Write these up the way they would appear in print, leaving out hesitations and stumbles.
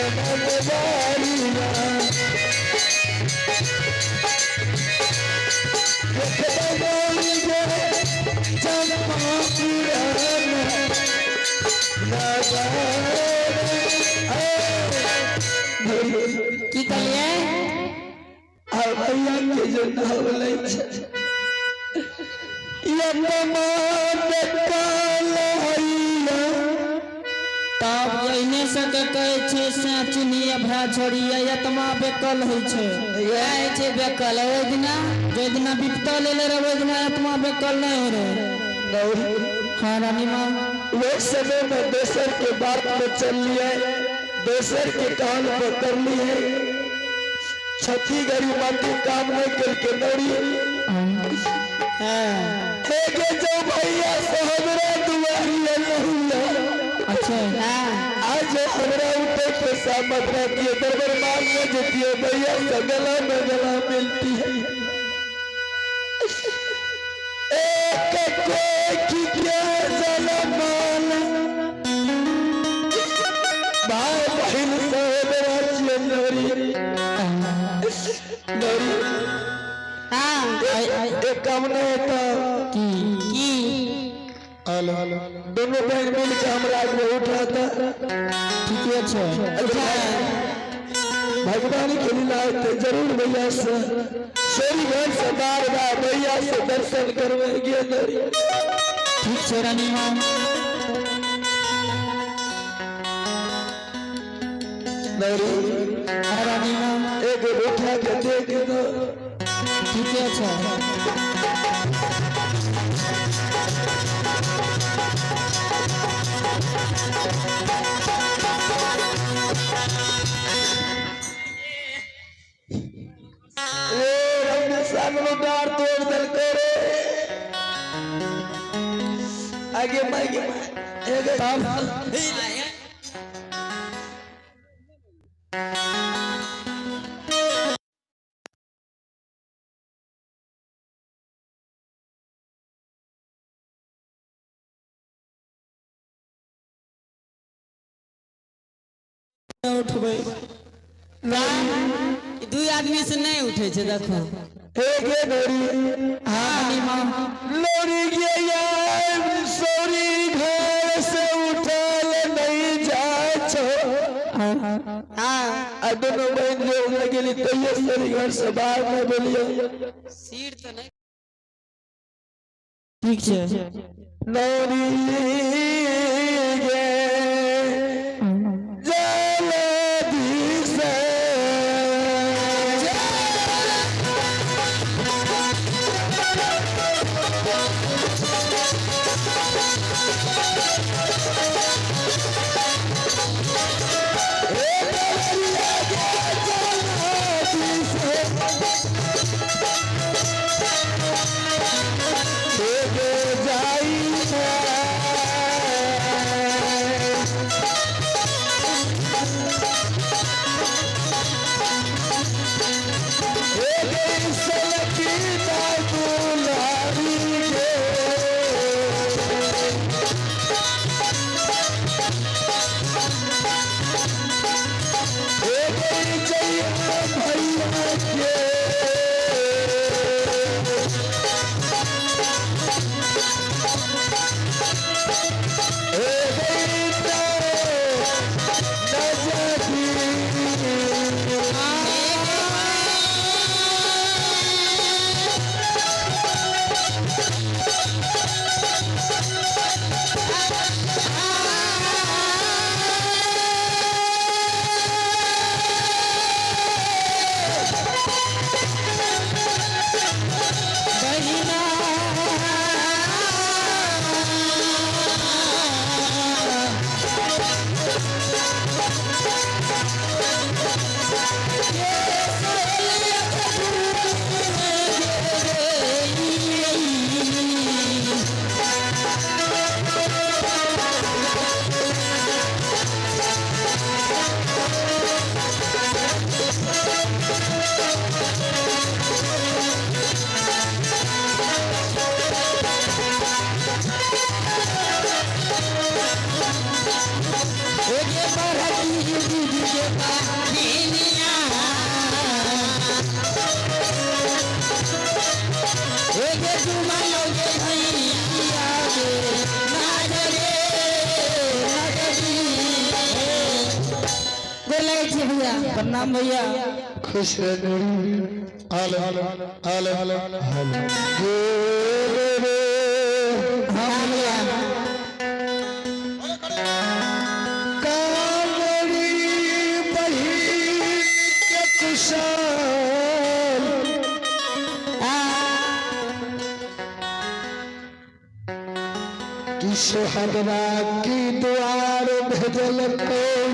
दुआरिया। देखबै नौरी गे चंपा पुराना नगर। की कहलिए? आ भैया के जे नाम लै छै हैया। तब एहने सबके कहै छै से चिन्हिए भाय छोड़िए, एतना बेकल होइ छै। इएह होइ छै बेकल। ओहि दिना जाहि दिना विपता लेले रहै, ओहि दिना एतना बेकल नहि होइ रहै। नौरी। हाँ रानी माँ। वो समय में दोसर के बात में चल लिए, दोसर के कान पकड़ लिए, छती गरी माटी काम नहीं करके नौरी। हाँ। हे जो भैया से हमरा दुआरी अल्लाह। अच्छा। हाँ। आज हमरा उठे के सामत रहती है, दरबार मांगने देती है, भैया से गला में गला मिलती है। एक कोई के जलमान भाई बहन सहोदरा छियै नौरी, नौरी। हाँ। एक काम नहीं होता। की? की? दोनों बहन मिल के हमरा आगे उठाता। ठीके छै। भगवान के लीला है जरूर। भैया से सोरी घर से बार बार भैया से दर्शन करवेंगे नौरी। ठीक छै रानी माँ। नौरी। हाँ रानी माँ। एक उठा के देख दो। ठीके छै। रे रंग संग में डार तोड़ दल करे आगे मागे एक। तब उठबै। दू आदमी से नहि उठै छै, देखो। एक नौरी। हाँ रानी माँ। लोरी गया सोरी घर से उठल नहीं जाय छो। हाँ। आ दोनों बहन जो लगेली तैयो सोरी घर से बाहर नहीं बोलियो। सिर तऽ नहि। ठीक छै। नौरी गे जलधि से। हे डगरिया गे जलधि से, हे गे जाई है। हे गई सलकी दाई दुलारी गे। हे गई जैया भैया के। हे गई तारे नजरी। बहिना। दूध के बहिनिया। हे गे झुमलो गे भैया गे नाच रे नगरी। गोर लगै छी भैया, प्रणाम भैया। खुश रह। हाल हाल हाल हाल हाल गे रे। हाँ भैया। कांवरी बहिन के कुशल कि सोहदरा की द्वार भेजल कोई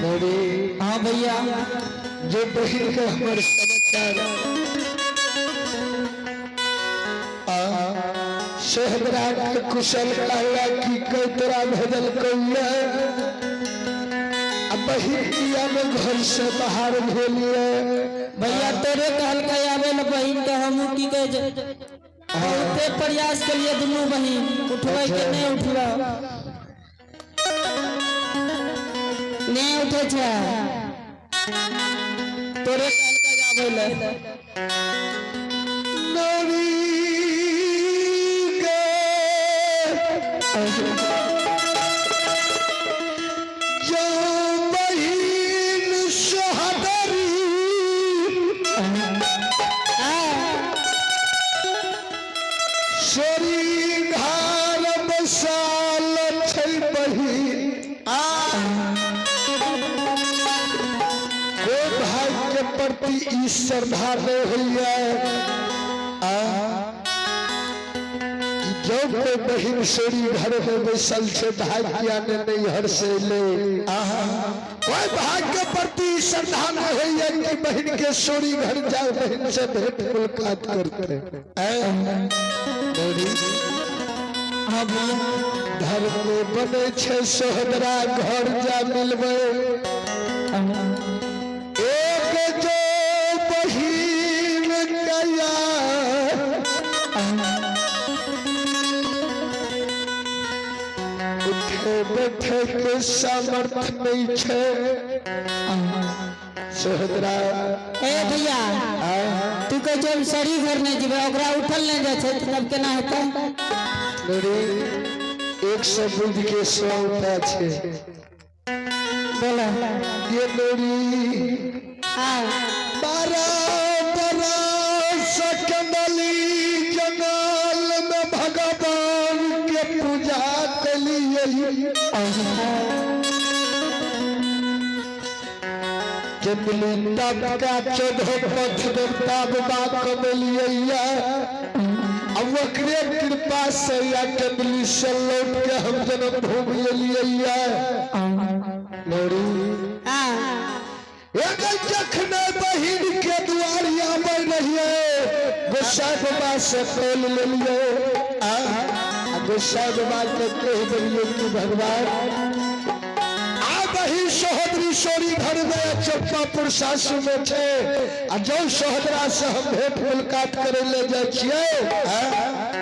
मेरी। हाँ भैया। जो बहिन के हमर समाचार आ सोहदरा के कुशल कहला कि कई तोरा भेजल कोई आ बहिन किया में घर से बाहर भेलिए। भैया, तोरे कहलकै आबे ल बहिन के, हमहूँ की कहै छै, बहुते प्रयास के लिए दुनू बहिन उठबै के नहि उठलो, नहि उठै छै। तोरे कहलकै आबै ल। नरी गे जो बहिन सोहदरी सोरी घर बसाल छै बहिन आ कोई भाई के प्रति ई श्रद्धा नहीं होइए आ कि जो कोई बहिन सोरी घर में बैसल छै, भाई किया ने नहीं हर से ले। कोई भाई के प्रति ई श्रद्धा नहीं होइए कि बहिन के सोरी घर जाए, बहिन से भेंट मुलाकात करते ऐ मेरी। हाँ भैया। धर्म में बने छै सोहदरा घर जा मिलबै। एक जो बहिन कया उठे बैठे के सामर्थ्य नहीं छै सोहदरा। ए भैया, तू कहै छै हम सरी घर नहि जेबै, ओकरा उठल नहि जाइ छै, तब केना हेतै? मेरी 100 बुद्ध के 100 उपाय छै। बोला। ये मेरी हाँ। 12 बरस कमली जंगल में भगवान के पूजा कलिए। कमली तब का 14 पथ देवता बाबा कमलिया। अब ओकरे कृपा से या कमली से लौट के हम जन्म भूमि लिए लोरी। हाँ। एक जखने बहिन के दुआरी आबै रहिए, गोसाई बाबा से तोल लेलिए आ आ गोसाई बाबा के कहि देलिए कि भगवान आ बहिन सोहदरी सोरी घर में चप्पापुर सासु में छै आ जो सोहदरा से हम भेंट मुलाकात करे ले जाइ छियै आ,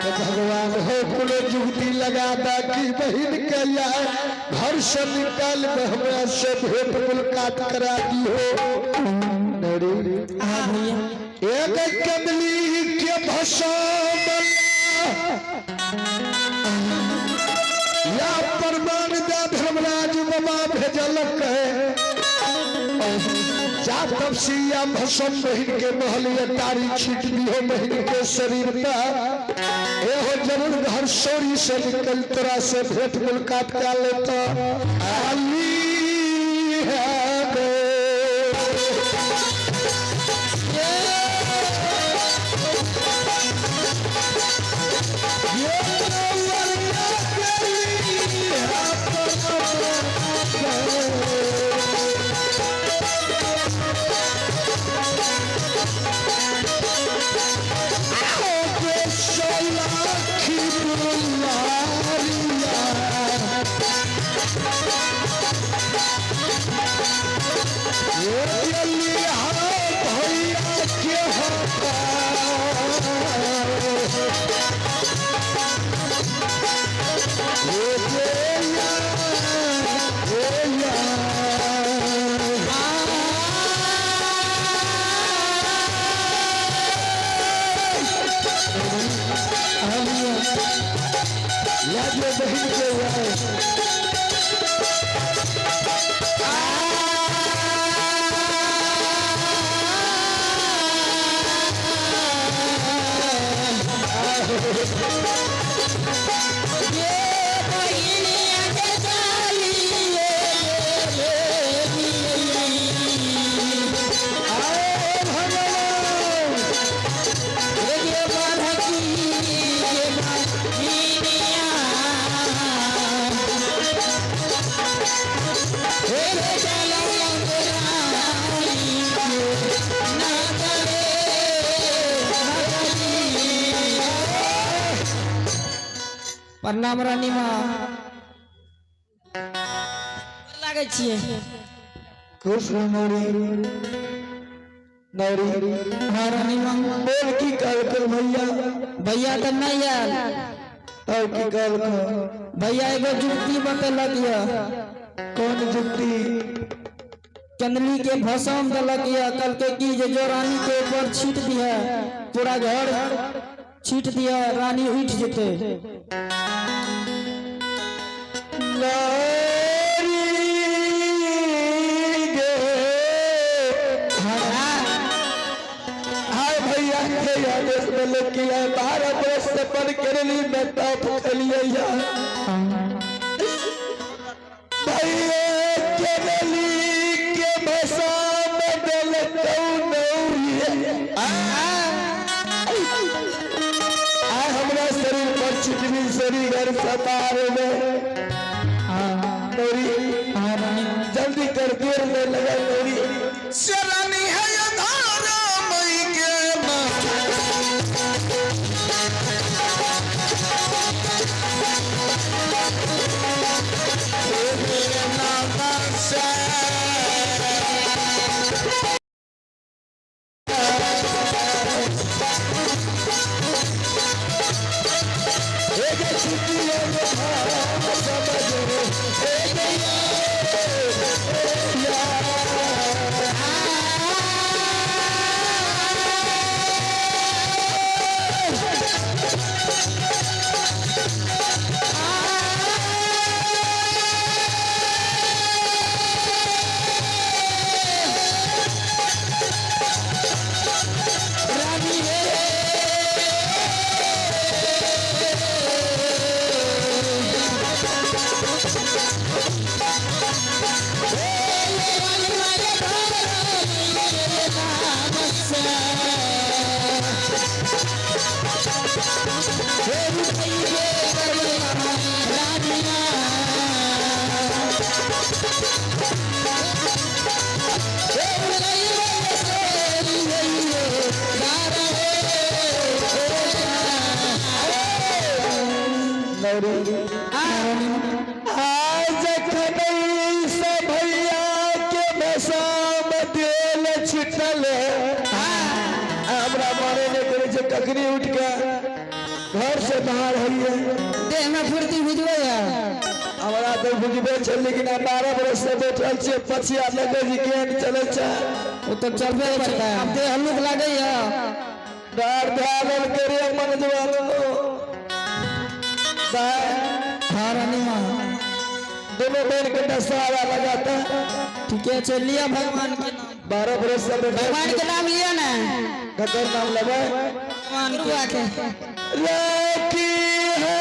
तो भगवान हो कोनो जुगती लगा दा कि बहिन के या घर से निकाल के हमरा से भेंट मुलाकात करा दी हो नरी। हाँ भैया। एक कमली के भसम या प्रमाण दे धर्मराज बाबा भेजलक है जा तपसी या भसम बहिन के महल या तारी छीट दिहो बहिन के शरीर पर, एहो जरूर घर सोरी से निकल तोरा से भेंट मुलाकात कर लेता अली है गो। प्रणाम रानी माँ। लागै छियै। खुश रह नौरी। नौरी। हाँ रानी माँ। बोल, की कहलको भैया? भैया तऽ नहि आयल। तब की कहलको? भैया एगो जुगती बतेलक यऽ। कौन जुगती? चंदली के भसम देलक यऽ। कहलकै की जे जो रानी के ऊपर छीट दिहे, पूरा घर छीट दिहे, रानी उठि जेतै। नौरी गे, हाय, भैया के आदेश में लेके आए। 12 बरस से बन करली में तप खलिए या भैया केरली के भसा में देलकौ नौरी। आय हमरा शरीर पर छिटबी, शरीर घर सतार में। नौरी, हाँ रानी माँ। जल्दी कर, देर में लगा नौरी। शरणी है धारा मई के माँ। आज खनई से भैया के भसाम देल छिटल, हमरा मने नहि करै छै कखनी उठ के घर से बाहर होइए। देह में फुर्ती बुझबै है। हमरा तऽ बुझबे छै, लेकिन आब 12 बरस से बैठल छियै, पछिया लगै छै, केहन चलै छै। ओ तऽ चलबे करतै। आब देह हल्लुक लागैया। डर धैल करे मन जवान। हाँ रानी माँ। दोनों बहन के दशहरा लगाता। ठीके छै, लिअ भगवान के नाम। 12 बरस से बैठल। भगवान के नाम लिअ ने। ककर नाम लेबै? भगवान गुरुआ के। राखी है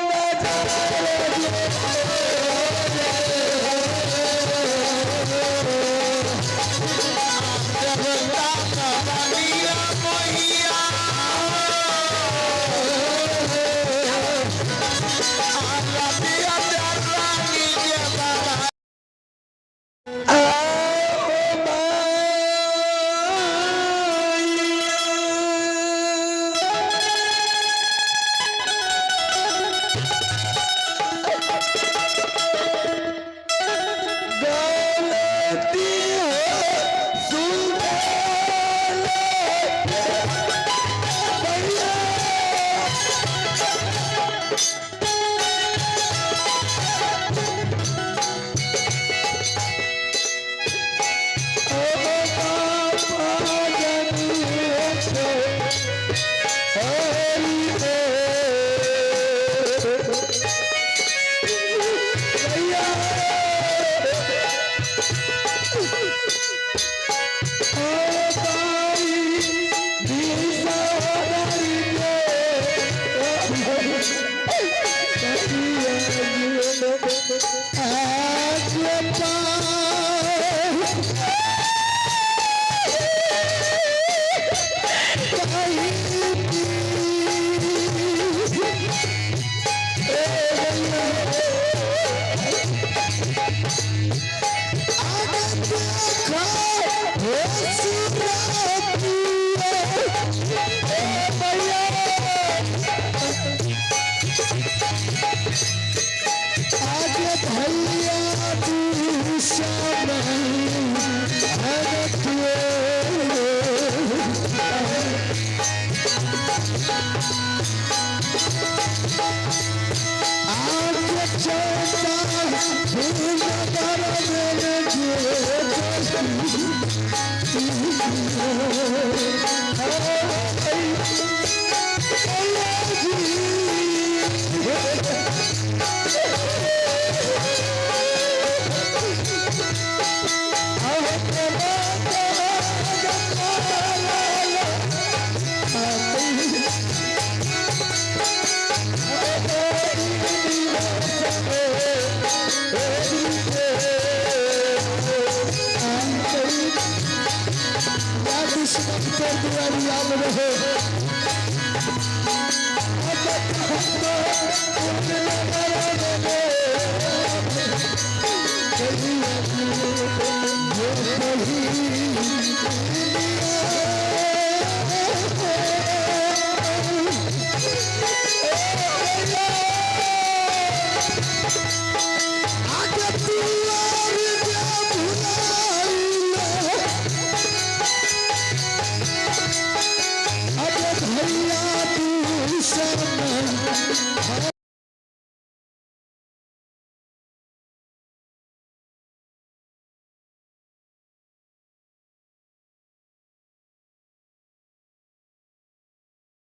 नजर। आओ। आके भैया दूषण आके चौथा भूल दुश्मन के दुआरिया में रहे।